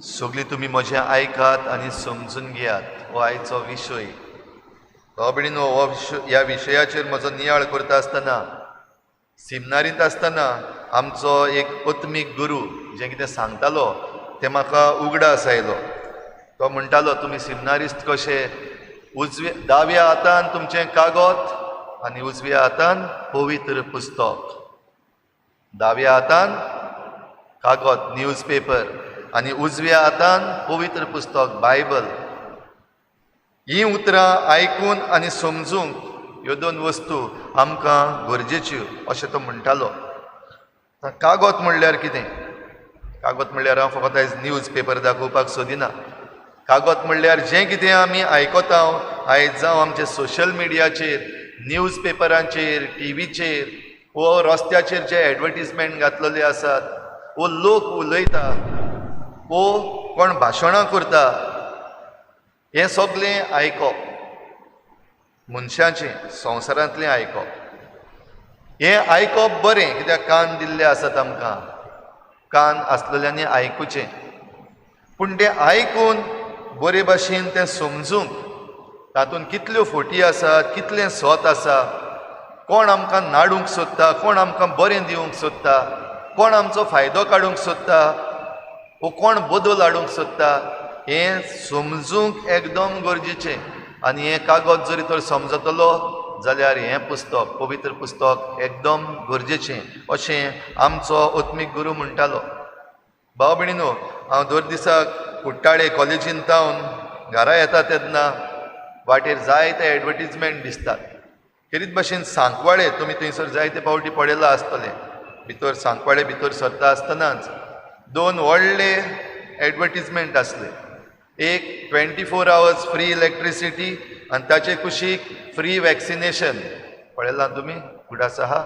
सगळीं तुमी म्हजें आयकात आनी समजून घेयात. हो आयचो विशय. भाव भयणीनो, हो ह्या विशयाचेर म्हजो नियाळ करता आसतना, सिमनारींत आसतना आमचो एक आत्मीक गुरू जें कितें सांगतालो तें म्हाका उगडास आयलो. तो म्हणटालो, तुमी सिमनारिस्त कशे उजव्या दाव्या हातान तुमचें कागद आनी उजव्या हातान पवित्र पुस्तक. दाव्या हातान कागद न्यूज पेपर आनी उजव्या हातान पवित्र पुस्तक बायबल. हीं उतरां आयकून आनी समजूंक ह्यो दोन वस्तू आमकां गरजेच्यो अशें तो म्हणटालो. कागद म्हणल्यार कितें? कागद म्हणल्यार हांव फकत आयज न्यूज पेपर दाखोवपाक सोदिना. कागद म्हणल्यार जें कितें आमी आयकता आयज, जावं आमचे सोशल मिडियाचेर, न्यूज पेपरांचेर, टिवीचेर वो रस्त्याचेर जे एडवर्टीजमेंट घातलेले आसात, वो लोक उलयता, वो कोण भाशणां करता, हें सगलें आयकप मनशाचें संवसारांतलें आयकप. हें आयकप बरें, कित्याक कान दिल्ले आसात आमकां, कान आसलेल्यांनी आयकुचें. पूण तें आयकून बरे भाशेन तें समजूंक तातूंत कितल्यो फोटी आसात, कितलें सत आसा, कोण आमकां नाडूंक सोदता, कोण आमकां बरें दिवंक सोदता, कोण आमचो फायदो काडूंक सोदता, वो कोण बदल हाडूंक सोदता, हें समजूंक एकदम गरजेचें. आनी हें कागद जरी तर समजतलो जाल्यार हें पुस्तक, पवित्र पुस्तक एकदम गरजेचें अशें आमचो आत्मीक गुरू म्हणटालो. भाव भयणीनो, हांव दर दिसाक कुट्टाळे कॉलेजीन तावन घरा येता तेन्ना वाटेर जायते एडवर्टीजमेंट दिसतात. खेरीत भाशेन सांकवाळे तुमी थंयसर जायते पावटी पळयलां आसतलें. भितर सांकवाळे भितर सरता आसतनाच दोन व्हडले एडवर्टीजमेंट आसले. एक 24 आवर्स फ्री इलेक्ट्रिसिटी आनी ताचे कुशीक फ्री वॅक्सिनेशन. पळयलां तुमी उगडास आहा?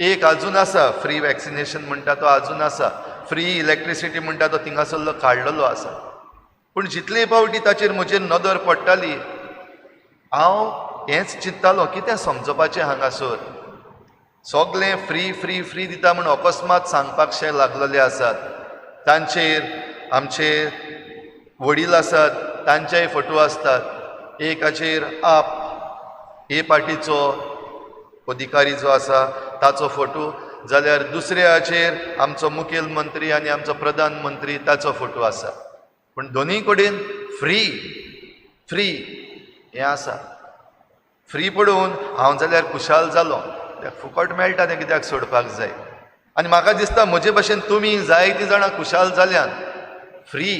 एक आजून आसा फ्री वॅक्सिनेशन म्हणटा तो आजून आसा, फ्री इलेक्ट्रिसिटी म्हणटा तो थिंगासरलो काडलेलो आसा. पूण जितले पावटी ताचेर म्हजेर नदर पडटाली, हांव हेंच चिंत्तालो, कितें समजपाचें हांगासर? सगलें फ्री फ्री फ्री दिता म्हूण अकस्मात सांगपाकशें लागलेले आसात. तांचेर आमचे वडील आसात, तांचेय फोटो आसतात. एकाचेर आप हे पार्टीचो अधिकारी जो आसा ताचो फोटो, जाल्यार दुसऱ्याचेर आमचो मुखेल मंत्री आनी आमचो प्रधानमंत्री ताचो फोटो आसा. पूण दोनूय कडेन फ्री फ्री हें आसा. फ्री पळोवन हांव जाल्यार खुशाल जालो, फुकट मेळटा तें कित्याक सोडपाक जाय. आनी म्हाका दिसता म्हजे भशेन तुमी जायतीं जाणां खुशाल जाल्यान. फ्री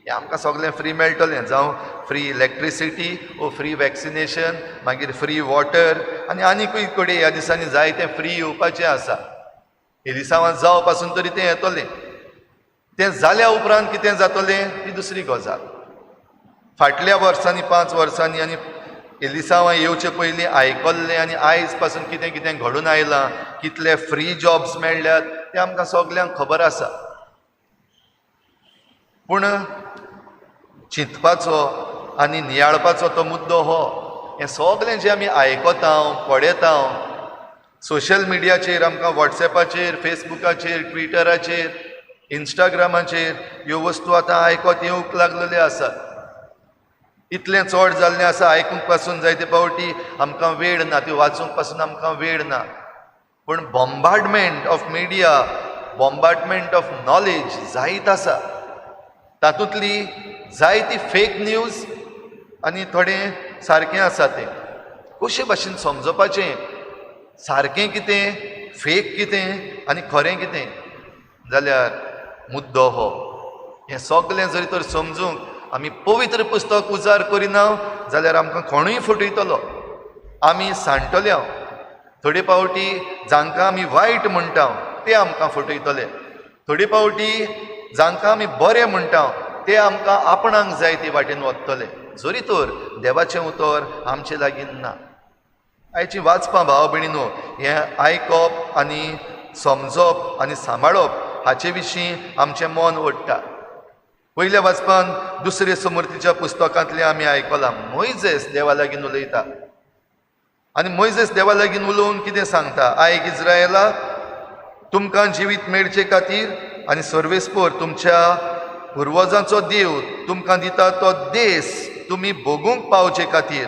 हें आमकां सगळें फ्री मेळटलें, जावं फ्री इलेक्ट्रिसिटी वो फ्री वॅक्सिनेशन, मागीर फ्री वॉटर आनी आनीकूय कडेन ह्या दिसांनी जायतें फ्री येवपाचें आसा. एलिसांवां जावं पासून तरी तें येतलें. तें जाल्या उपरांत कितें जातलें ती दुसरी गजाल. फाटल्या वर्सांनी, 5 वर्सांनी आनी एलिसांवां येवचे पयलीं आयकल्लें आनी आयज पासून कितें कितें घडून आयलां, कितले फ्री जॉब्स मेळ्ळ्यात तें आमकां सगल्यांक खबर आसा. पूण चिंतपाचो आनी नियाळपाचो तो मुद्दो हो, हें सगलें जें आमी आयकता, पळयता, सोशल मिडियाचेर, आमकां वॉट्सॅपाचेर, फेसबुकाचेर, ट्विटराचेर, इंस्टाग्रामाचेर ह्यो वस्तू आतां आयकत येवंक लागलेल्यो आसात. इतलें चड जाल्लें आसा, आयकूंक पासून जायते पावटी आमकां वेळ ना, त्यो वाचूंक पासून आमकां वेळ ना. पूण bombardment of media, bombardment of knowledge जायत आसा. तातूंतली जायती फेक न्यूज आनी थोडें सारकें आसा. तें कशे भाशेन समजपाचें, सारकें कितें, फेक कितें आनी खरें कितें, जाल्यार मुद्दो हो. हें सगलें जरी तर समजूंक आमी पवित्र पुस्तक उजार करिना जाल्यार आमकां कोणूय फटयतलो, आमी सांडटले. थोडे पावटी जांकां आमी वायट म्हणटा ते आमकां फटयतले, थोडे पावटी जांकां आमी बरें म्हणटा ते आमकां आपणाक जाय ते वाटेन वतले, जरी तर देवाचें उतर आमचे लागीं ना. आयची वाचपां भाव भयणीनो, हें आयकप आनी समजप आनी सांबाळप हाचे विशीं आमचें मन ओडटा. पयल्या वाचपान दुसरे समर्थीच्या पुस्तकांतलें आमी आयकलां, मोयजेस देवा लागीं उलयता आनी मोयजेस देवा लागीं उलोवन कितें सांगता, आयक इज्रायला, तुमकां जिवीत मेळचे खातीर आनी सर्वेस्पोर तुमच्या पुर्वजांचो देव तुमकां दिता तो देस तुमी भोगूंक पावचे खातीर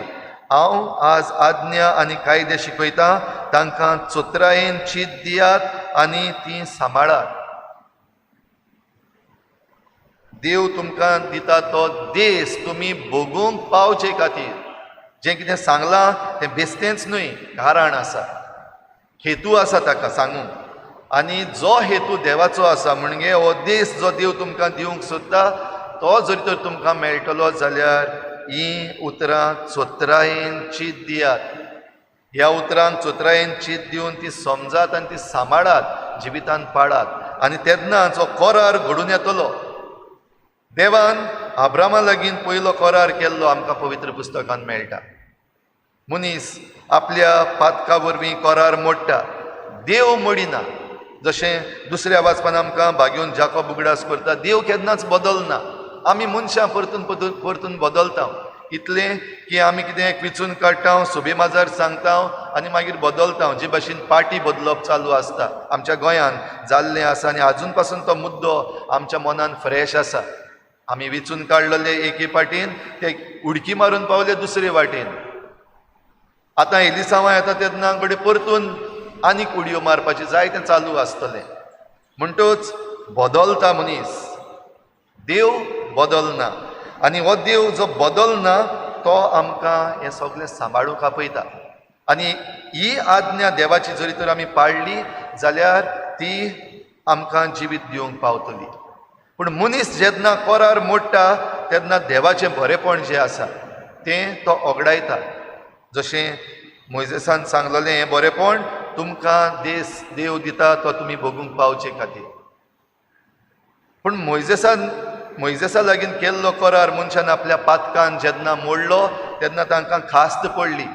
हांव आज आज्ञा आनी कायदे शिकयतां. तांकां चतुरायेन चीत दियात आनी ती सांबाळात. देव तुमकां दिता तो देस तुमी भोगूंक पावचे खातीर जें कितें सांगलां तें बेस्तेंच न्हय, कारण आसा, हेतू आसा ताका सांगूंक. आनी जो हेतू देवाचो आसा म्हणजे हो देस जो देव तुमकां दिवंक सोदता तो जर तर तुमकां मेळटलो जाल्यार हीं उतरां चतुरायेन चीत दियात. ह्या उतरांक चतुरायेन चीत दिवन ती समजात आनी ती सांबाळात, जिवितान पाळात आनी तेन्नाच हो करार घडून येतलो. देवान आब्रामा लागीं पयलो करार केल्लो आमकां पवित्र पुस्तकान मेळटा. मनीस आपल्या पातका वरवीं करार मोडटा, देव मोडिना. जशें दुसऱ्या वाचपान आमकां भाग्योन जाकोब उगडास करता, देव केन्नाच बदलना. आमी मनशां परतून परतून बदलता, इतलें की आमी कितें विचून काडटा, सोबे माजार सांगता आनी मागीर बदलता. जे भाशेन पार्टी बदलप चालू आसता आमच्या गोंयांत जाल्लें आसा आनी आजून पासून तो मुद्दो आमच्या मनान फ्रेश आसा. आमी विचून काडलेले एके पाटीन ते उडकी मारून पावले दुसरे वाटेन. आतां एलिसांवां येता तेन्ना घडये परतून आनीक उडयो मारपाची जाय तें चालू आसतलें. म्हणटच बदलता मनीस, देव बदलना. आनी हो देव जो बदलना तो आमकां हें सगळें सांबाळूंक आपयता. आनी ही आज्ञा देवाची जरी तर आमी पाळ्ळी जाल्यार ती आमकां जिवीत दिवंक पावतली. पूण मनीस जेन्ना करार मोडटा तेन्ना देवाचें बरेपण जें आसा तें तो ओगडायता. जशें मोयजेसान सांगलेलें हें बरेपण तुमकां देस देव दिता तो तुमी भोगूंक पावचे खातीर. पूण मोयजेसा लागीं केल्लो करार मनशान आपल्या पातकान जेन्ना मोडलो तेन्ना तांकां खास्त पडली,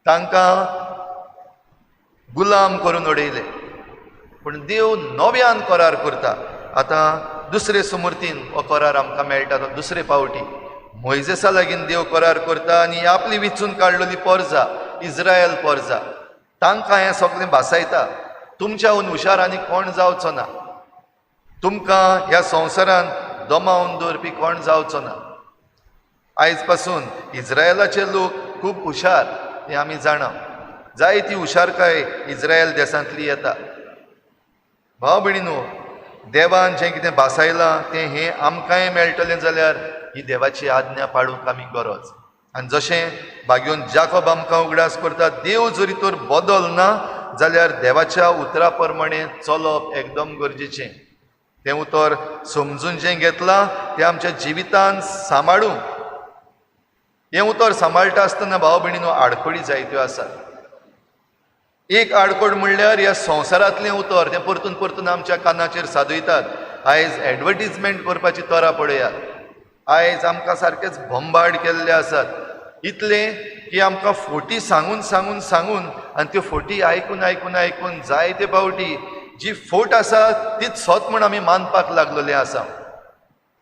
तांकां गुलाम करून उडयले. पूण देव नव्यान करार करता. आतां दुसरे सुमूर्तीन हो करार आमकां मेळटा तो दुसरे पावटी मोयजेसा लागीं देव करार करता आनी आपली विचून काडलेली पोरजा इज्रायल पोरजा तांकां हें सगळें भासायता. तुमच्याहून हुशार आनी कोण जावचो ना, तुमकां ह्या संवसारान दमावन दवरपी कोण जावचो ना. आयज पासून इज्रायलाचे लोक खूब हुशार हें आमी जाणा. जायती हुशारकाय इज्रायल देशांतली येता. भाव भयणीनो, देवान जें कितें भासायलां तें हें आमकांय मेळटलें जाल्यार ही देवाची आज्ञा पाळूंक आमी गरज. आनी जशें भाग्योन जाकोब आमकां उगडास करता, देव जरी तर बदलना जाल्यार देवाच्या उतरा प्रमाणे चलप एकदम गरजेचें. तें उतर समजून जें घेतलां तें आमच्या जिवितान सांबाळूंक. हें उतर सांबाळटा आसतना भाव भयणीनो आडखळी जायत्यो आसात. एक आडखळ म्हणल्यार ह्या संवसारांतलें उतर तें परतून परतून आमच्या कानाचेर सादयतात. आयज एडवर्टीजमेंट करपाची तरा पळयात, आयज आमकां सारकेच बंबार्ड केल्ले आसात. इतलें की आमकां फोटी सांगून सांगून सांगून आनी त्यो फोटी आयकून आयकून आयकून जायते पावटी जी फोट आसा तीच सत म्हूण आमी मानपाक लागलेले आसा.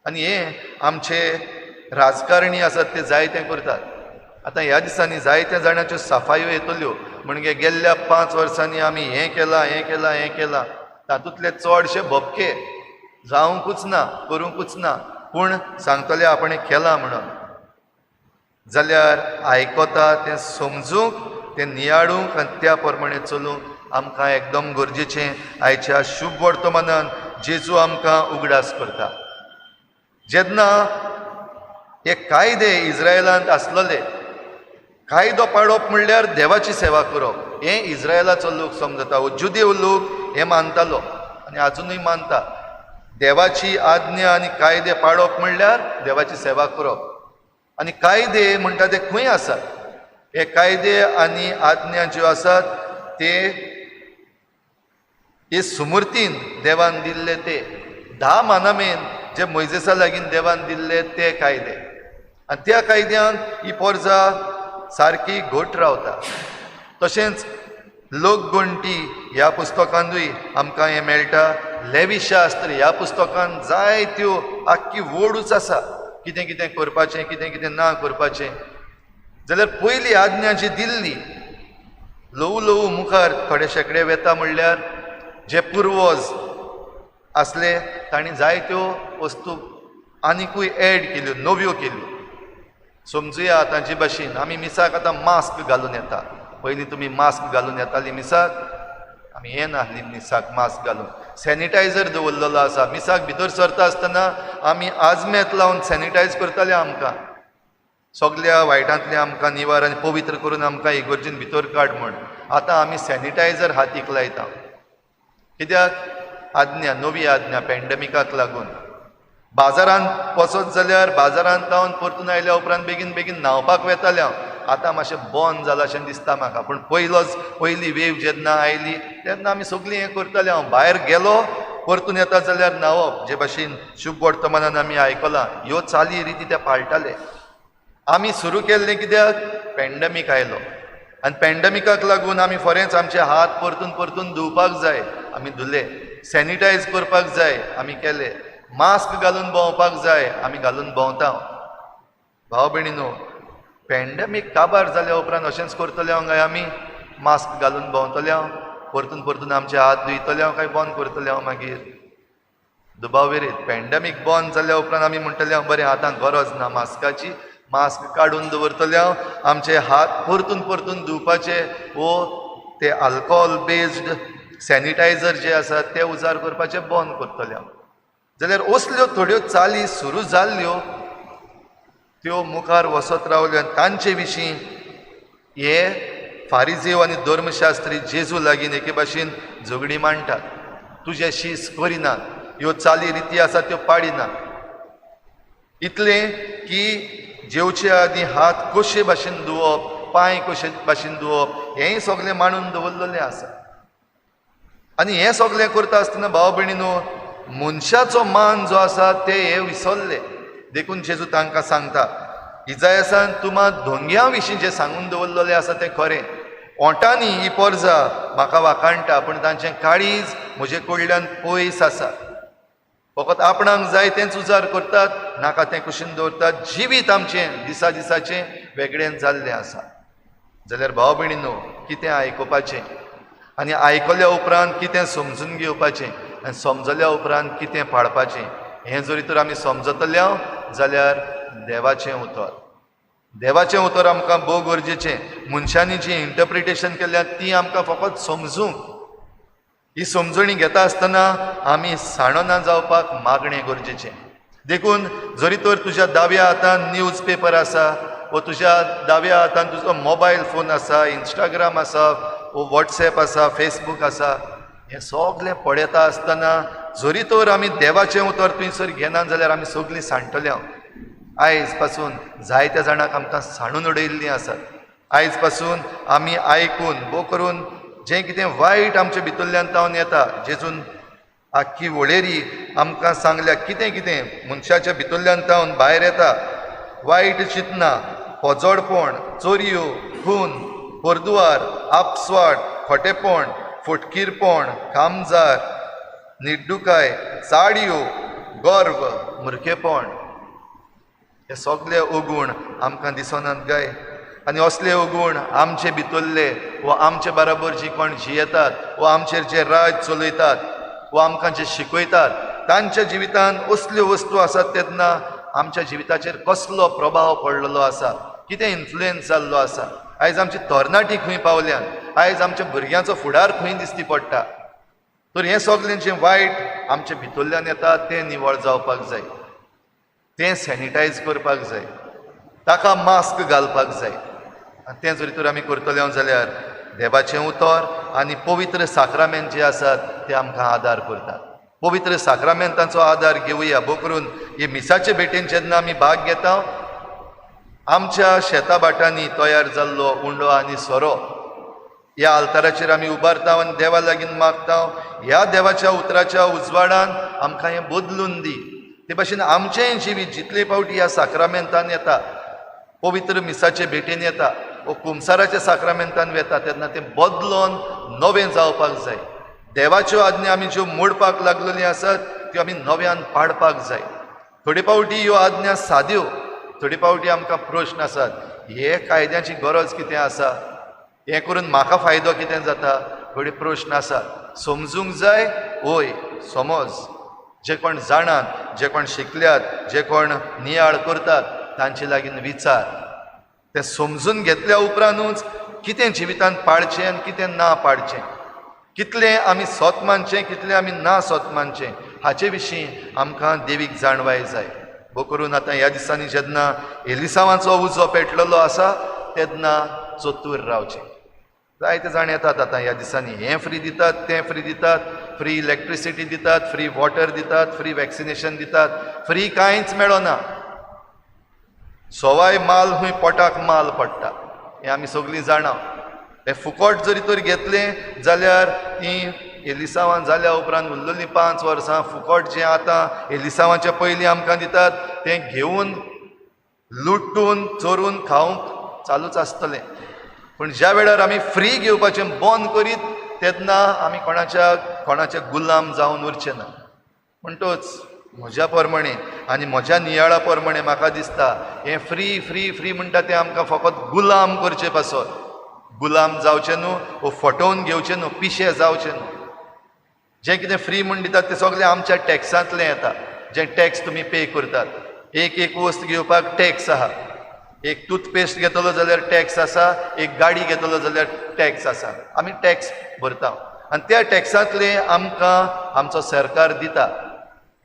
आनी हें आमचे राजकारणी आसात ते जायतें करतात. आतां ह्या दिसांनी जायत्या जाणांच्यो सफायो येतल्यो, म्हणजे गेल्ल्या 5 वर्सांनी आमी हें केलां हें केलां हें केलां. तातूंतले चडशे भपके जावंकूच ना, करूंकूच ना, पूण सांगतले आपणें केलां म्हणून. जाल्यार आयकता तें समजूंक, तें नियाळूंक आनी त्या प्रमाणे चलूंक आमकां एकदम गरजेचें. आयच्या शुभ वर्तमानान जेजू आमकां उगडास करता. जेन्ना हे कायदे इज्रायलांत आसलेले, कायदो पाळप म्हणल्यार देवाची सेवा करप हें इज्रायलाचो लोक समजता. हो जुदेव लोक हें मानतालो आनी आजुनूय मानता. देवाची आज्ञा आनी कायदे पाळप म्हणल्यार देवाची सेवा करप. आनी कायदे म्हणटा ते खंय आसात? हे कायदे आनी आज्ञा ज्यो आसात ते हे सुमूर्तीन देवान दिल्ले ते 10 मानामेन जे मोयजेसा लागीं देवान दिल्ले ते कायदे. आनी त्या कायद्यांक ही पोरजा सारकी घट रावता. तशेंच लोकगणटी ह्या पुस्तकांतूय आमकां हें मेळटा. लेवीशास्त्र ह्या पुस्तकान जायत्यो आख्खी वोडूच आसा, कितें कितें करपाचें, कितें कितें ना करपाचें. जाल्यार पयली आज्ञा जी दिल्ली ल्हवू ल्हवू मुखार थोडे शेंकडे वेता म्हणल्यार जे पुर्वज आसले तांणी जायत्यो वस्तू आनिकूय एड केल्यो, नव्यो केल्यो. समजुया आतां जे भाशेन आमी मिसाक आतां मास्क घालून येता. पयलीं तुमी मास्क घालून येताली मिसाक? आमी येनासली मिसाक मास्क घालून. सॅनिटायझर दवरलेलो आसा. मिसाक भितर सरता आसतना आमी आजमेत लावन सॅनिटायज करताले. आमकां सगल्या वायटांतलें आमकां निवार आनी पवित्र करून आमकां इगर्जेन भितर काड म्हण. आतां आमी सॅनिटायझर हातीक लायता. कित्याक? आज्ञा, नवी आज्ञा पॅन्डेमिकाक लागून. बाजारांत वचत जाल्यार बाजारांत जावन परतून आयल्या उपरांत बेगीन बेगीन न्हांवपाक वेतालें हांव. आतां मातशें बंद जालां अशें दिसता म्हाका. पूण पयली वेव जेन्ना आयली तेन्ना आमी सगळीं हें करतालें. हांव भायर गेलो परतून येता जाल्यार न्हांवप, जे भाशेन शुभ वर्तमानान आमी आयकलां, ह्यो चाली रिती ते पाळटाले. आमी सुरू केल्लें कित्याक? पॅन्डेमीक आयलो आनी पॅन्डेमिकाक लागून आमी फोरेंच आमचे हात परतून परतून धुवपाक जाय, आमी धुले. सॅनिटायज करपाक जाय, आमी केले. मास्क घालून भोंवपाक जाय, आमी घालून भोंवता. भाव भयणीनो, पॅन्डेमीक काबार जाल्या उपरांत अशेंच करतले हांव काय आमी? मास्क घालून भोंवतले हांव, परतून परतून आमचे हात धुयतले हांव काय बंद करतले हांव मागीर? दुबाव विरीत पॅन्डेमीक बंद जाल्या उपरांत आमी म्हणटले हांव बरें, आतां गरज ना मास्काची, मास्क काडून दवरतले हांव, आमचे हात परतून परतून धुवपाचे वो ते आल्कोहोल बेज्ड सॅनिटायझर जे आसा ते उजार करपाचे बंद करतले हांव. जाल्यार असल्यो थोड्यो चाली सुरू जाल्ल्यो त्यो मुखार वचत रावल्यो. आनी तांचे विशीं हे फारिजेव आनी धर्मशास्त्री जेजू लागीं एके भाशेन झगडी मांडटात. तुजे शीस करिनात, ह्यो चाली रिती आसा त्यो पाडिनात. इतलें की जेवचे आदीं हात कशे भाशेन धुवप, पांय कशे भाशेन धुवप, हेंय सगळें मांडून दवरलेलें आसा. आनी हें सगळें करता आसतना भाव भयणीनो, मनशाचो मान जो आसा ते हे विसरले. देखून जेजू तांकां सांगता, इजायासान तुमा धोंग्यां विशीं जें सांगून दवरलेलें आसा तें खरें. ओंठांनी ही पोरजा म्हाका वाखाणटा, पूण तांचें काळीज म्हजे कडल्यान पयस आसा. फकत आपणाक जाय तेंच उजार करतात, नाका तें कुशीन दवरतात. जिवीत आमचें दिसा दिसाचें वेगळें जाल्लें आसा. जाल्यार भाव भयणीनो, कितें आयकुपाचें आनी आयकल्या उपरांत कितें समजून घेवपाचें आनी समजल्या उपरांत कितें पाळपाचें, हें जरी तर आमी समजतले जाल्यार देवाचें उतर, देवाचें उतर आमकां भोव गरजेचें. मनशांनी जी इंटरप्रिटेशन केल्या ती आमकां फकत समजूंक, ही समजणी घेता आसतना आमी साणना जावपाक मागणें गरजेचें. देखून जरी तर तुज्या दाव्या हातान न्यूज पेपर आसा वो तुज्या दाव्या हातान तुजो मोबायल फोन आसा, इंस्टाग्राम आसा वो वॉट्सएप आसा, फेसबूक आसा, हें सगळें पळयता आसतना जरी तर आमी देवाचें उतर थंयसर घेना जाल्यार आमी सगळीं सांडटले. हांव आयज पासून जायत्या जाणांक आमकां सांडून उडयल्लीं आसात. आयज पासून आमी आयकून भोव करून जें कितें वायट आमच्या भितरल्यान तावन येता, जेजून आख्खी वळेरी आमकां सांगल्या कितें कितें मनशाच्या भितरल्यान तावन भायर येता. वायट चिंतना, पोजोडपण, चोरयो, खून, परदुवार, आपस्वाट, खोटेपण, फटकीरपण, कामजार, निड्डुकाय, चाडयो, गर्व, मुरखेपण, हे सगळे अवगूण आमकां दिसनात काय? आनी असले अवगूण आमचे भितरले वो आमचे बराबर जी कोण जियेतात वो आमचेर जे राज चलयतात वो आमकां जे शिकयतात तांच्या जिवितांत असल्यो वस्तू आसात तेन्ना आमच्या जिविताचेर कसलो प्रभाव पडलेलो आसा, कितें इन्फ्लुएन्स जाल्लो आसा. आयज आमची तरणाटी खंय पावल्यात, आयज आमच्या भुरग्यांचो फुडार खंय दिसती पडटा. तर हें सगळें जें वायट आमच्या भितरल्यान येता तें निवळ जावपाक जाय, तें सॅनिटायज करपाक जाय, ताका मास्क घालपाक जाय. आनी तें जरी तर आमी करतले जाल्यार देवाचें उतर आनी पवित्र साक्रामेंत जे आसात ते आमकां आदार करतात. पवित्र साक्रामेंतांचो आदार घेवया. भोव करून हे मिसाचे भेटेन जेन्ना आमी भाग घेता, आमच्या शेता भाटांनी तयार जाल्लो उंडो आनी सोरो ह्या आल्ताराचेर आमी उबारता आनी देवा लागीं मागता. ह्या देवाच्या उतराच्या उजवाडान आमकां हें बदलून दी. ते भाशेन आमचेंय जिवीत जितले फावटी ह्या साक्रामेंतान येता, पवित्र मिसाचे भेटेन येता वो कुमसाराच्या साक्रामेंतान वेता तेन्ना तें बदलोन नवें जावपाक जाय. देवाच्यो आज्ञा आमी ज्यो मोडपाक लागलेल्यो आसात त्यो आमी नव्यान पाडपाक जाय. थोडे फावटी ह्यो आज्ञा साद्यो, थोडे फावटी आमकां प्रश्न आसात, हे कायद्याची गरज कितें आसा, हें करून म्हाका फायदो कितें जाता, थोडे प्रश्न आसात. समजूंक जाय, वय समज जे कोण जाणात, जे कोण शिकल्यात, जे कोण नियाळ करतात तांचे लागीं विचार. तें समजून घेतल्या उपरांतूच कितें जिवितांत पाळचें आनी कितें ना पाळचें, कितलें आमी सोत मानचें, कितलें आमी ना सोत मानचें, हाचे विशीं आमकां देवीक जाणवाय जाय. भो करून आतां ह्या दिसांनी जेन्ना एलिसांवाचो उजो पेटलेलो आसा तेन्ना चतूर रावचें. जायते जाण येतात आतां ह्या दिसांनी, हें फ्री दितात, तें फ्री दितात, फ्री इलेक्ट्रिसिटी दितात, फ्री वॉटर दितात, फ्री वॅक्सिनेशन दितात. फ्री कांयच मेळना. सवाय माल खंय पोटाक माल पडटा हें आमी सगळीं जाणा. हें फुकट जरी तर घेतलें जाल्यार ती एलिसांवां जाल्या उपरांत उरलेलीं 5 वर्सां फुकट जें आतां एलिसांवाच्या पयलीं आमकां दितात तें घेवन लुटून चोरून खावंक चालूच आसतलें. पूण ज्या वेळार आमी फ्री घेवपाचें बंद करीत तेन्ना आमी कोणाच्या कोणाच्या गुलाम जावन उरचें ना. म्हणटच म्हज्या प्रमाणे आनी म्हज्या नियाळा प्रमाणे म्हाका दिसता हें फ्री फ्री फ्री म्हणटा तें आमकां फकत गुलाम करचे पासत. गुलाम जावचें न्हू वो फटोवन घेवचें न्हू, पिशे जावचें न्हू. जें कितें फ्री म्हूण दितात तें सगळें आमच्या टॅक्सांतलें येता. जें टॅक्स तुमी पे करतात, एक एक वस्त घेवपाक टॅक्स आहा. एक टूथपेस्ट घेतलो जाल्यार टॅक्स आसा, एक गाडी घेतलो जाल्यार टॅक्स आसा. आमी टॅक्स भरता आनी त्या टॅक्सांतलें आमकां आमचो सरकार दिता.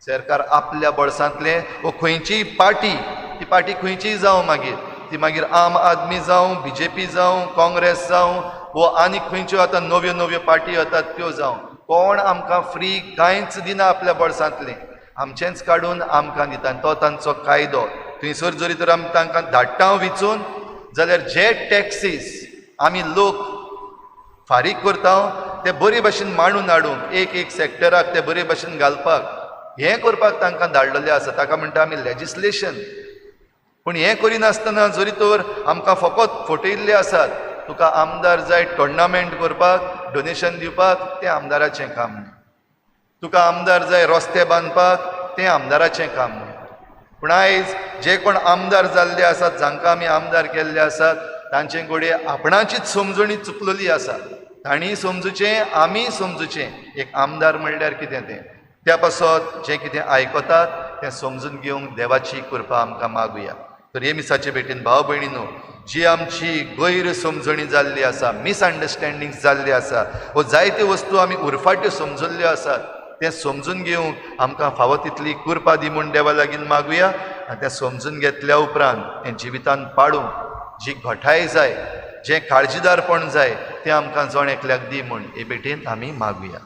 सरकार आपल्या बोल्सांतलें वो खंयचीय पार्टी, ती पार्टी खंयचीय जावं, मागीर ती मागीर आम आदमी जावं, बीजेपी जावं, काँग्रेस जावं, वो आनी खंयच्यो आतां नव्यो नव्यो पार्टी येतात त्यो जावं, कोण आमकां फ्री कांयच दिना आपल्या बोल्सांतलें, आमचेंच काडून आमकां दिता. आनी तो तांचो कायदो. थंयसर जरी तर आमी तांकां धाडटा विचून जाल्यार जे टॅक्सीस आमी लोक फारीक करता ते बरे भाशेन मांडून हाडूंक, एक एक सॅक्टराक ते बरे भाशेन घालपाक, हें करपाक तांकां धाडलेलें आसा. ताका म्हणटा आमी लॅजिस्लेशन. पूण हें करिनासतना जरी तर आमकां फकत फटयल्ले आसात, तुका आमदार जाय टोर्नामेंट करपाक, डोनेशन दिवपाक, तें आमदाराचें काम न्हय. तुका आमदार जाय रस्ते बांदपाक, तें आमदाराचें काम न्हय. पूण आयज जे कोण आमदार जाल्ले आसात, जांकां आमी आमदार केल्ले आसात, तांचे कडेन आपणाचीच समजणी चुकलेली आसा. तांणी समजुचें, आमीय समजुचें एक आमदार म्हणल्यार कितें तें. त्या पासत जें कितें आयकतात तें समजून घेवंक देवाची कृपा आमकां मागुया. तर हे मिसाचे भेटीन भाव भयणीनो, जी आमची गैरसमजणी जाल्ली आसा, मिसअंडरस्टँडींग जाल्ली आसा, वो जायत्यो वस्तू आमी उरफाट्यो समजल्ल्यो आसात, तें समजून घेवंक आमकां फावो तितली कृपा दी म्हूण देवा लागीं मागुया. आनी तें समजून घेतल्या उपरांत हें जिवितांत पाडूंक जी घटाय जाय, जें काळजीदारपण जाय, तें आमकां जण एकल्याक दी म्हूण हे भेटेन आमी मागुया.